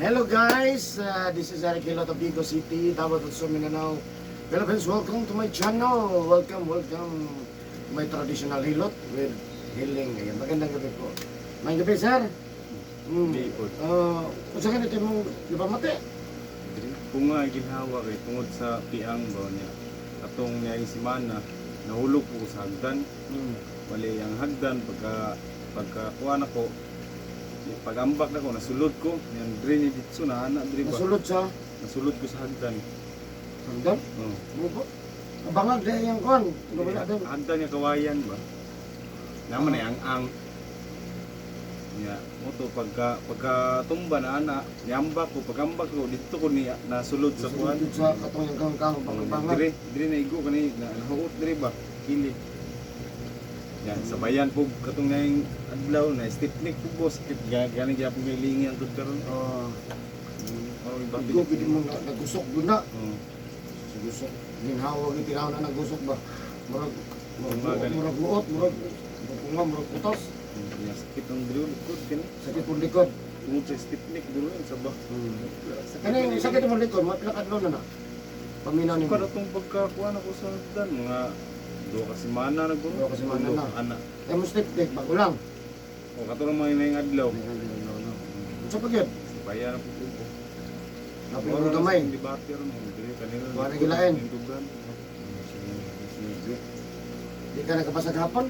Hello guys, this is Eric Hilot of Digos City, Davao del Sur, Mindanao, Philippines. Welcome to my channel. Welcome, welcome to my traditional hilot with healing. Ayan, magandang gabi po. Magandang gabi, sir. Gabi po. Unsa ganito imong gipamati? Kung nga ginhawa kay tungod sa piang ba niya atong niya simana nahulog ko sa hagdan. Bali ang hagdan, pagka pagka kuha nako, pag-ambak nako, nasulod ko yan diri ni ditso na ana diri ba. Nasulod sa Nasulod ko sa hagdan. hagdan? Oh. Mo po. Bangag dahil yung kuan. Wala din. Hagdan nga kawayan ba naman ay ang niya mo to, pagka pagka tumba na ana, niambak ko, pagambak ko dito ko niya nasulod sa kuan. Nasulod sa katong yung kangkang Oh, bangag. dire, dire na igo kani na nahuot dire ba. Kili. Yan sabayan po katong naing adlaw na stiff neck po, boss, kit gani gyapon may lingi ang tud karon. Oh, Oh, iba. igo gid mo nagusok gud na. Oh. Gusok. Ginhawa gyud tinaw na nagusok ba. Murag Bunga murag gani. murag luot, murag bunga, murag utos. Ya, sakit ang diri likod kani. Sakit pong likod. Tungod sa stiff neck diri sa ba. Kani sakit mo likod, mga pila ka adlaw na na. Paminaw nimo. Kada tong pagkakuan ako sa hagdan, mga 2 ka semana na guro. 2 ka semana na. Ana. Eh mo stiff neck bago lang. O katong mga naing adlaw. Unsa pa gyud? Sabayan na po ko. Napil mo gamay. Debate ron diri kanila. Wala na gilain. Nindugan. Sige. Di ka nakapasag hapon?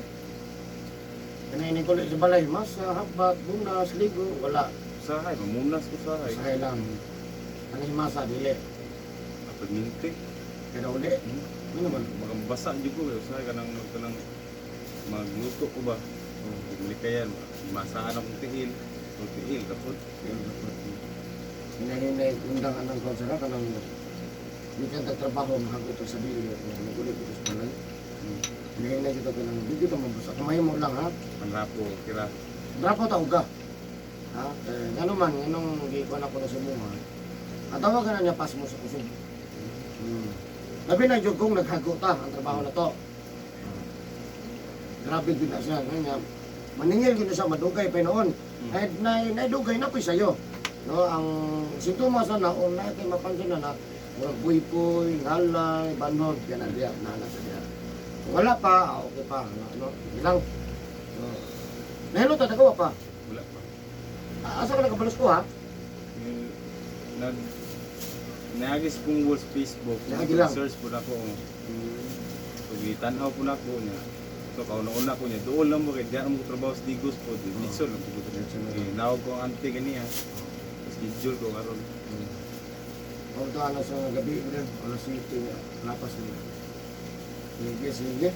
Kanainin ko ulit sa balay, masa, habat, bunas, ligo, wala. Usahay, mamunas ko sahay. Usahay lang. Ang masa, dili. Pagminti. Kada uli. Ano naman? Makabasa jud ko kay usahay kanang kanang magluto ko ba. Malikayan, masaan akong tiil. Kung tiil kapod. Hinahinay, undang anang konsera, kanang di ka nagtrabaho, mahagot sa sarili, magulit ito sa balay. Hinahinay kita kanang, di kita mabasa. Kamay mo lang ha. Panrapo kira. Drapo ta uga. Ha? Eh, ngano man, nganong gikuan ako na sa bunga. Ang tawagan na niya pas mo sa kusog. Labi na jud kung naghago ta ang trabaho na to. Grabe gud na siya. Nga niya, maningil gud na siya, madugay pa noon. Ay, na, dugay na po sa'yo. No, ang sintomas na na, o na kay mapansin na na, murag buy-buy, ngalay, banod, yan ang diya, nana sa diya. Kung wala pa, okay pa, no, no, ilang. So, nahilo ta, nagawa pa. Wala pa. Asa ka nakabalos ko ha? Yung nag naagis kong wall sa Facebook. Naagi lang. Search po na ako. So gitan-aw po na ako niya. So kauna-una ko niya, doon lang mo kay diyan mo trabaho sa Digos po, di Ditso lang po. Ditso na lang. Eh, nawag ko ang ante ganiya. Schedule ko karon. Although ano sa gabi rin, alas 7, lapas nila. Sige, sige.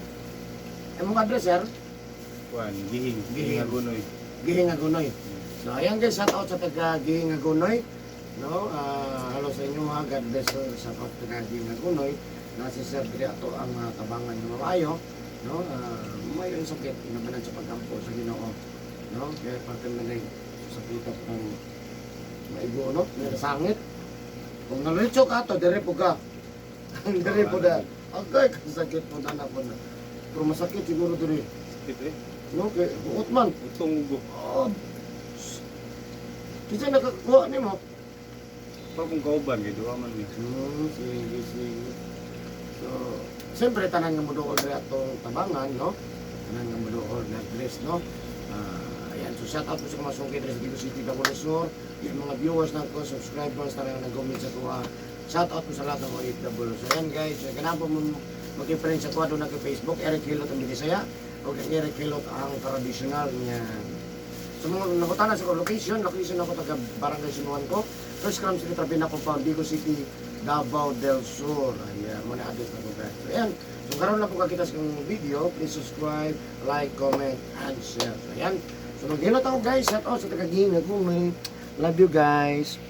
Ay mong address, sir? Kuan, gihing, Gihing. gihing agunoy. Gihing Agunoy. So ayan guys, shout out sa taga Gihing Agunoy. No, hello sa inyo ha. God bless sir, sa taga Gihing Agunoy. Na si Sir diri ato ang tabangan ng maayo, no? Mayo ang sakit inabanan sa pagampo sa Ginoo. No? Kaya parte man ay sa sakit ng maigo, no? May nasangit. Kung nalitsok ka to, dire po ka. Dire po na. Agay, kasakit po na na po na. Pero masakit siguro dire. Sakit eh. No, kay buot man. Utong ugo. Oh. Kinsa nakakuha nimo? Pa kung kauban kay duha man ni. Sige, sige. So, siyempre tanan nga moduol diri atong tabangan, no? Tanan nga moduol na address, no? Ayan, so shout out po sa mga sungkit diri sa Digos City, Davao del Sur, yung mga viewers na ko, subscribers, tanan nga nag-comment sa tuwa. Shout out po sa lahat ng OFW. So ayan guys, so, ganahan po mo mag-friend sa kuha doon na kay Facebook, Eric Hilot ang Binisaya, o kay Eric Hilot ang traditional niya. So mga nakutana sa ko, location, location ako taga Barangay Sinuan ko. First Cram City, Trabina Compound, Digos City, Davao del Sur. Ayan, muna address na po guys. So ayan, so karon lang po kakita sa kong video, please subscribe, like, comment, and share. So ayan, so maghilot ako guys, shout out sa taga Ginga. Love you guys.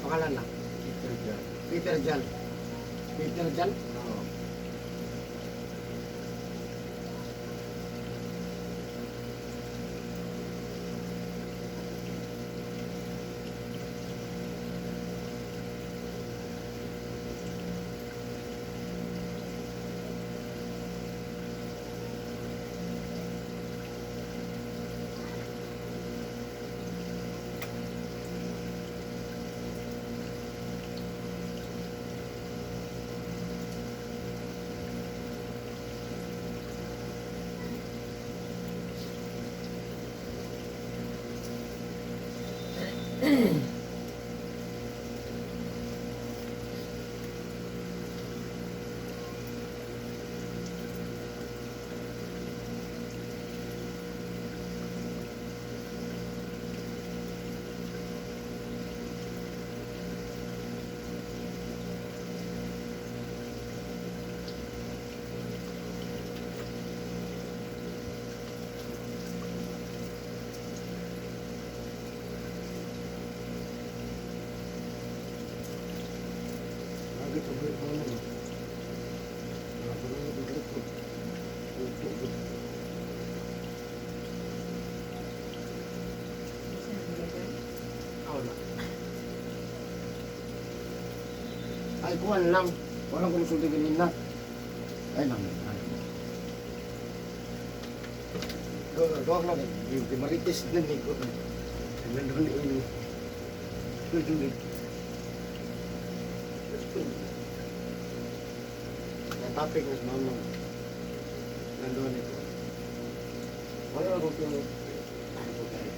Pangalan na? Peter Jan. Peter Jan. Peter Jan? Oo. Lagi ito ba yung ano? Wala. Ay, kuhan lang. Walang kumusulti kanina. Ay, lang. Ay. Doon lang. Yung marites na ni ko. Nandun ni ini. Nandun ni. Ang topic mas mama. Nandun ito. Wala akong pinag. Ay, ko tayo.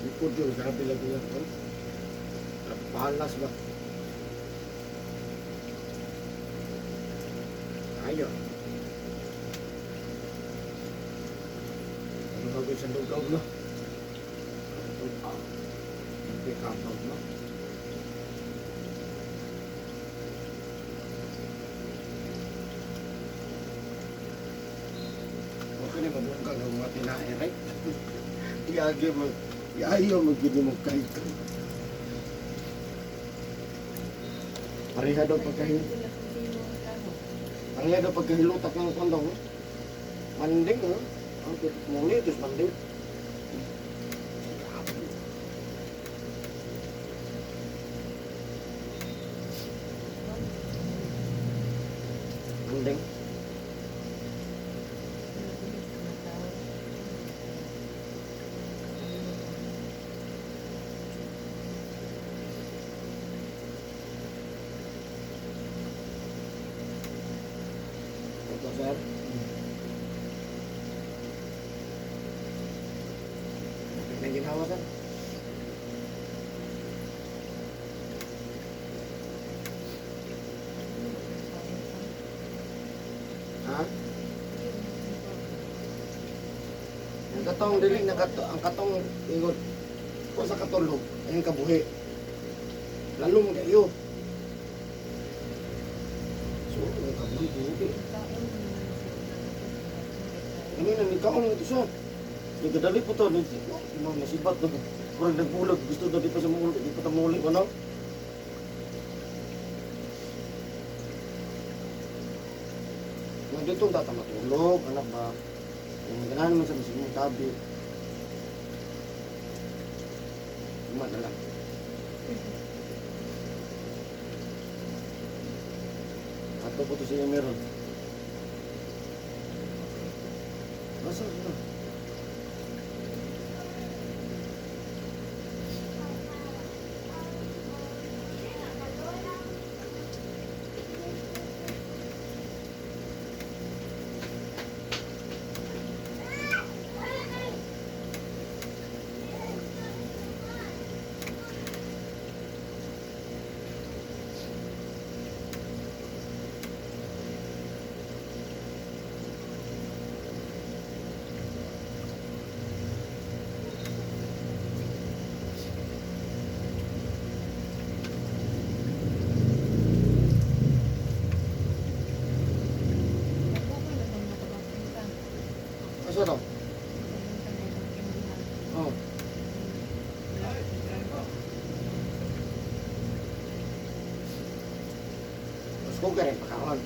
Likod yun, grabe lagi yan. Tol. Balas ba? Ayo. Ano gagawin sa lugaw, no? Hindi kapag, no? Okay na mabungkag ang mga tinae, right? Iagi mo. Iayo mo gini mo kahit. Pareha daw pagkahil. Pareha daw pagkahilutak ng kondong. Manding, oh. Ang muli, ito manding. Manding. Ito, sir. May ginawa, sir. Ha? Ang katong dili na kato, ang katong ingon ko sa katulog ay ang kabuhi. Lalo mo kayo. So, ang kabuhi buhi. Ano na ni kaon ito siya. Nagdadali po to, nag oh, nasibat to. Murag nagbulag, gusto daw di pa sa muli, di pa ta muli ano? Nang dito tata matulog, anak ba? Ang ganahan naman sa mismong tabi. Madala. Ato po to siya meron. Basta na. Pugay rin pakaon.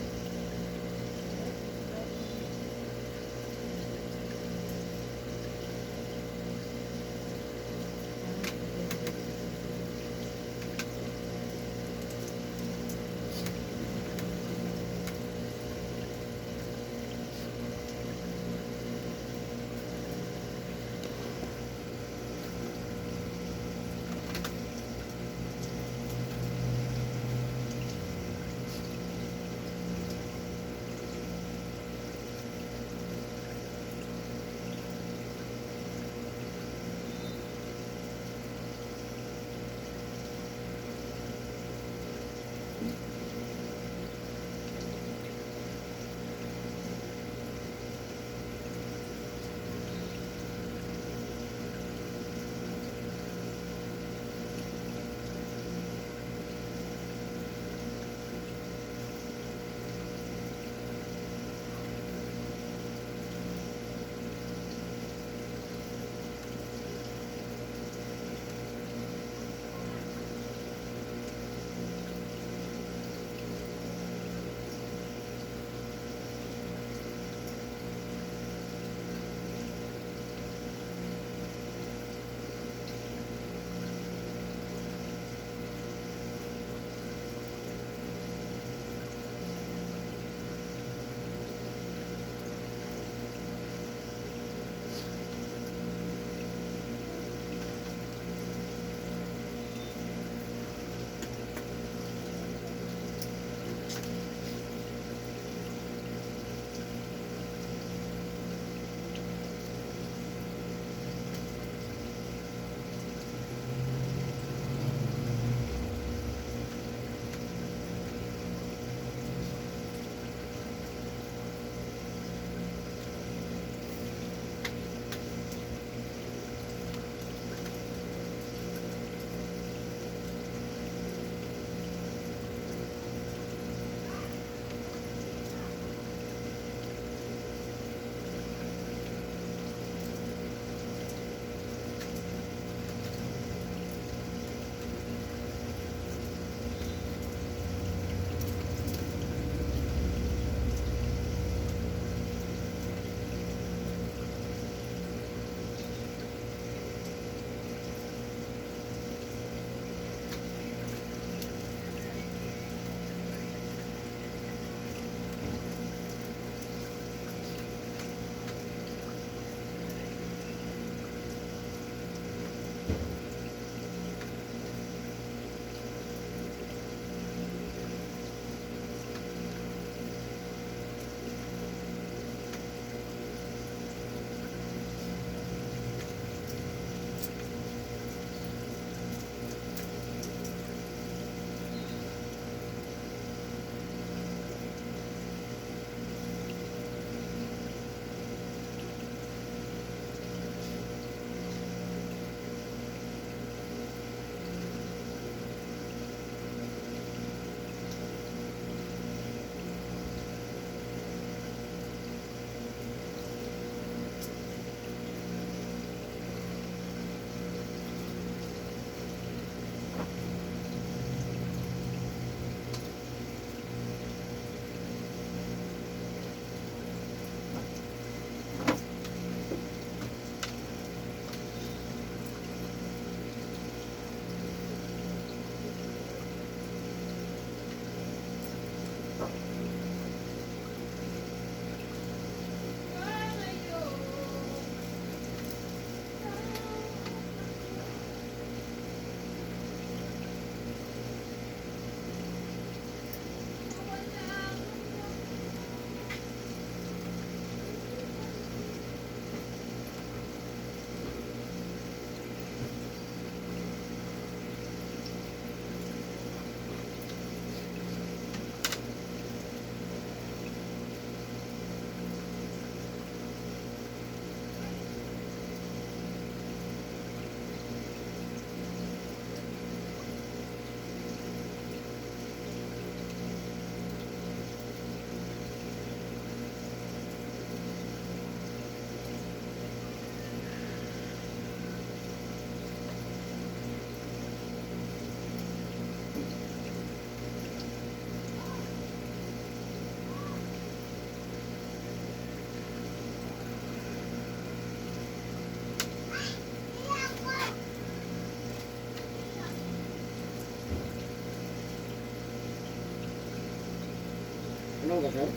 Inom ka, sir?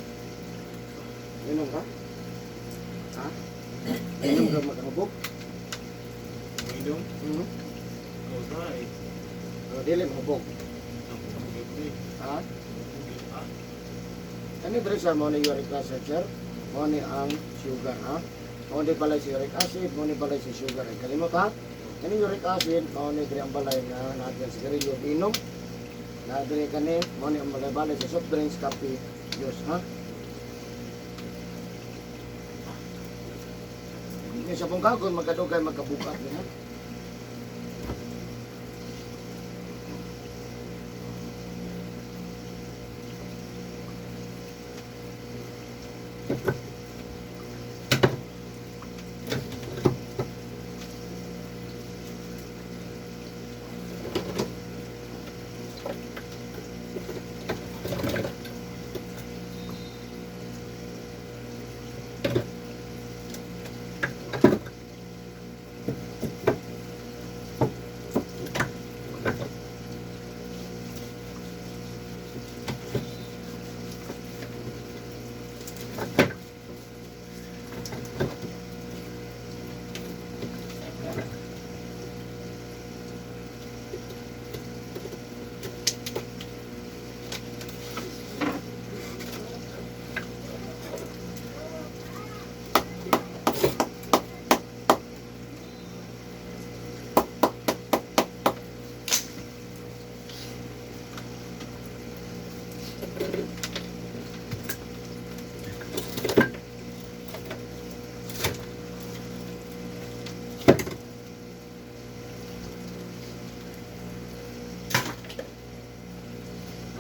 Inom ka? Ha? Inom ka makahubog? Minum? Mhm. Oh, say. Pero dili mahubog. Ha? Kani diri sir, mao ni uric acid, sir. Mao ni ang sugar, ha? Mao ni balay sa uric acid, mao ni balay sa sugar. Ay kalimot, ha? Kani uric acid, mao ni diri ang balay nga naa diri sigarilyo, inom. Naa diri kani, mao ni ang balay sa soft drinks, kape, juice, ha? Ni sa pungkagon, magkadugay, magkabukat ni, ha?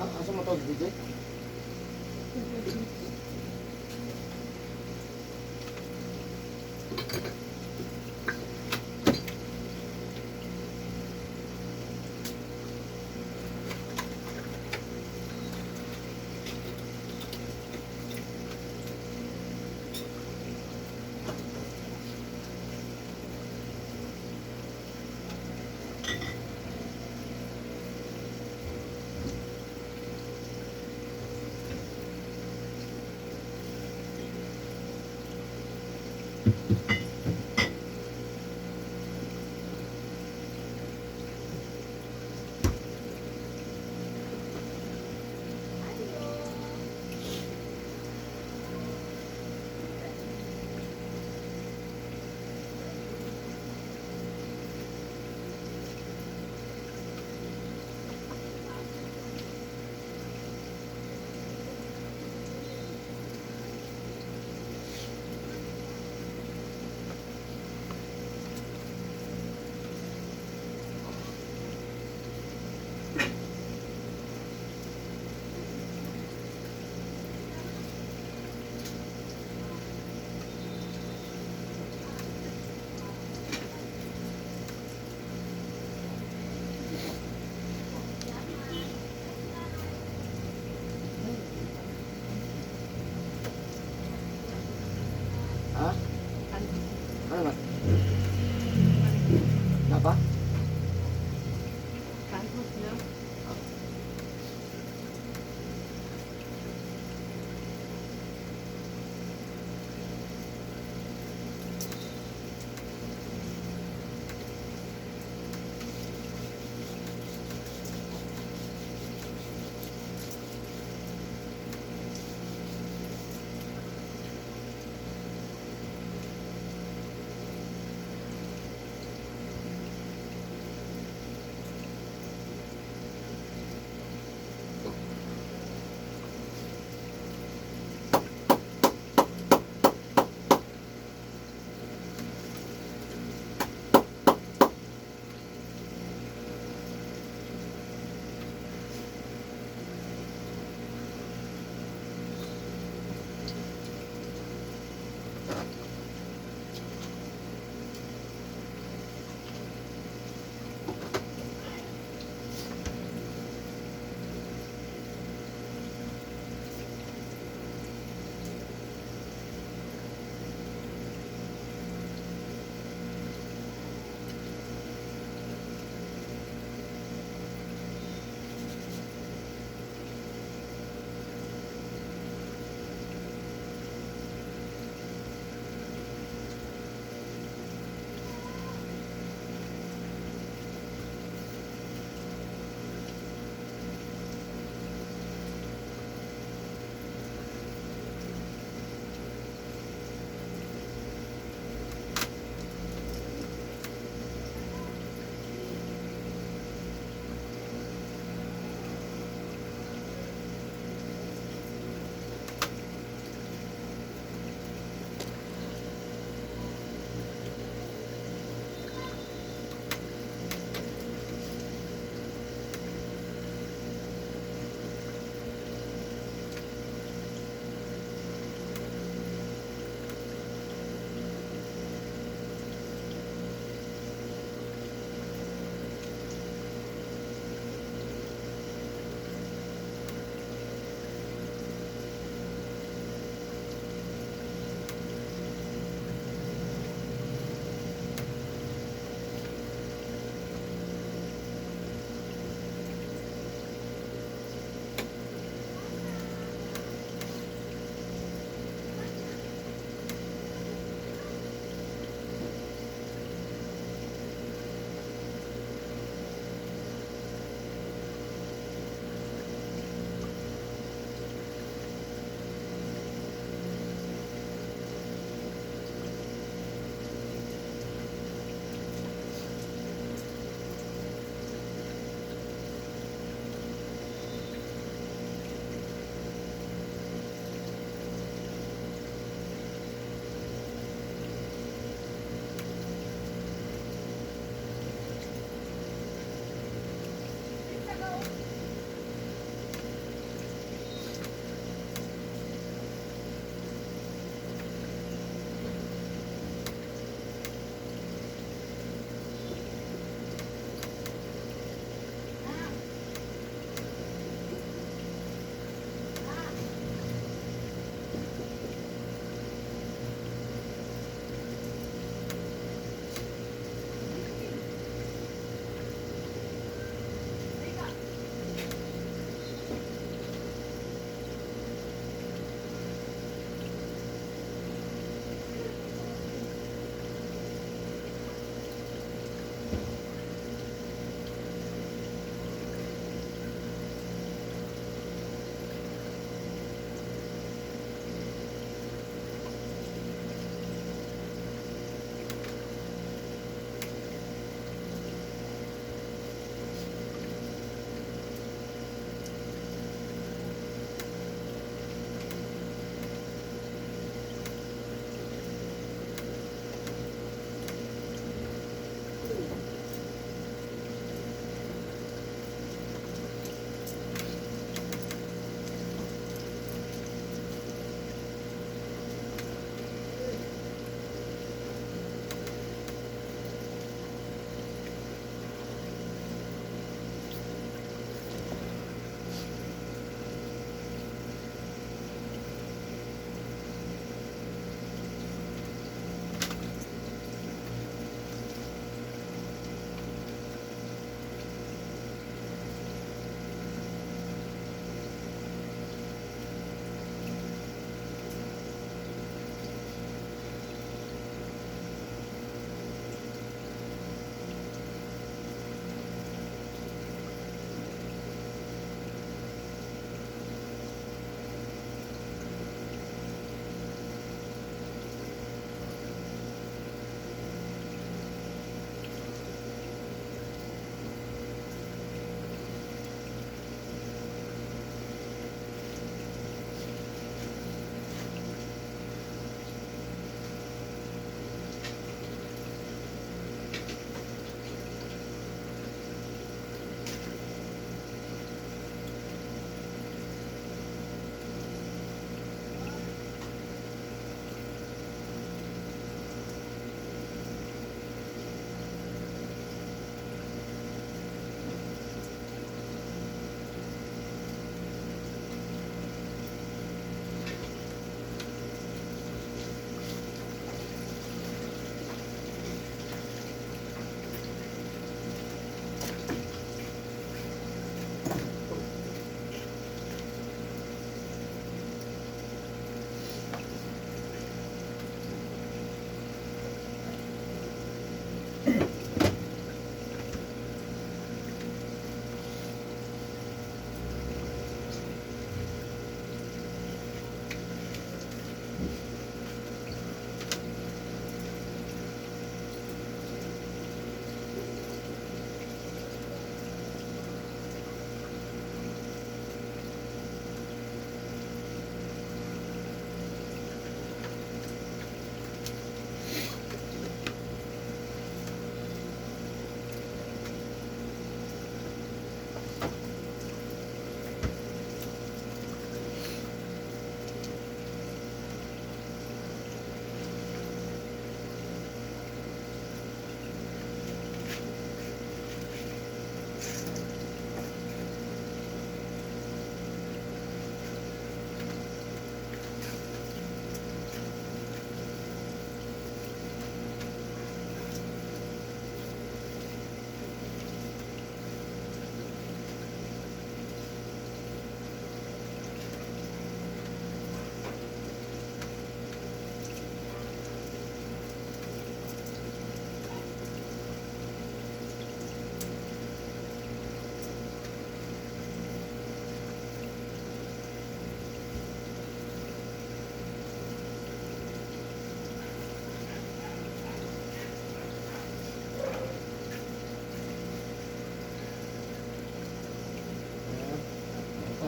Ah, asa mo to, DJ?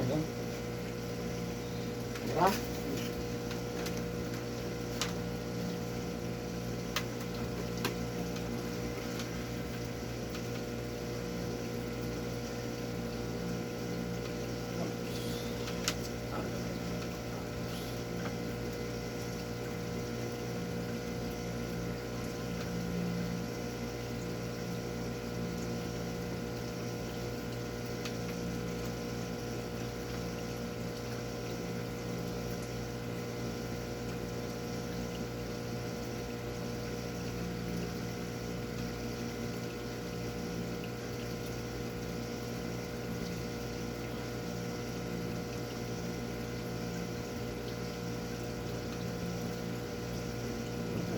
Ano? Tara.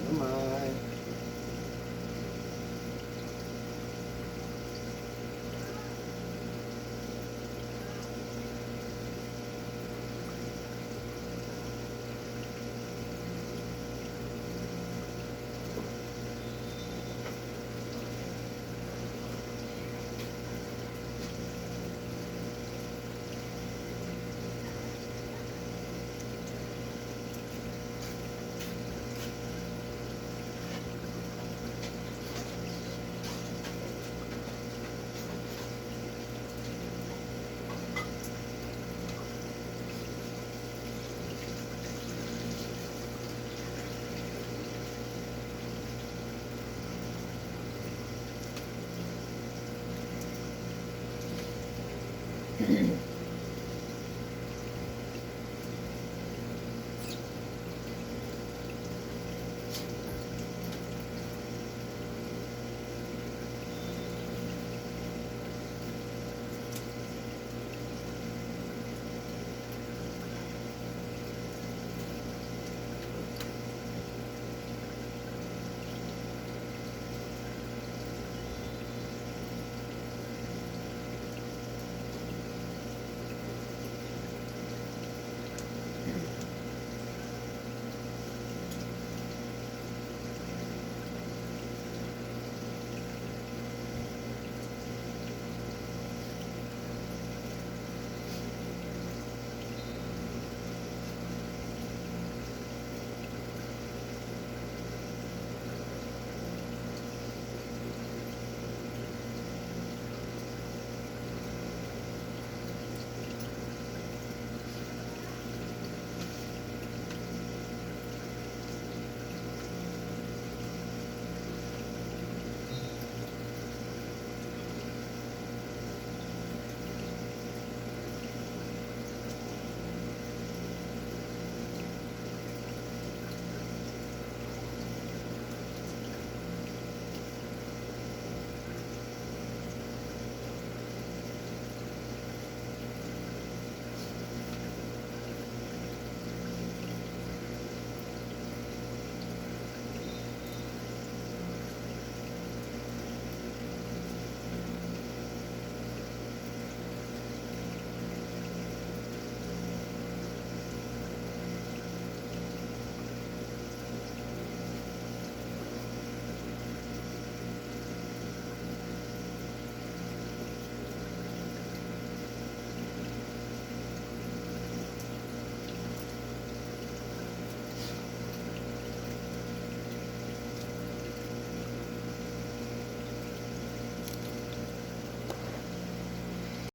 Gamay.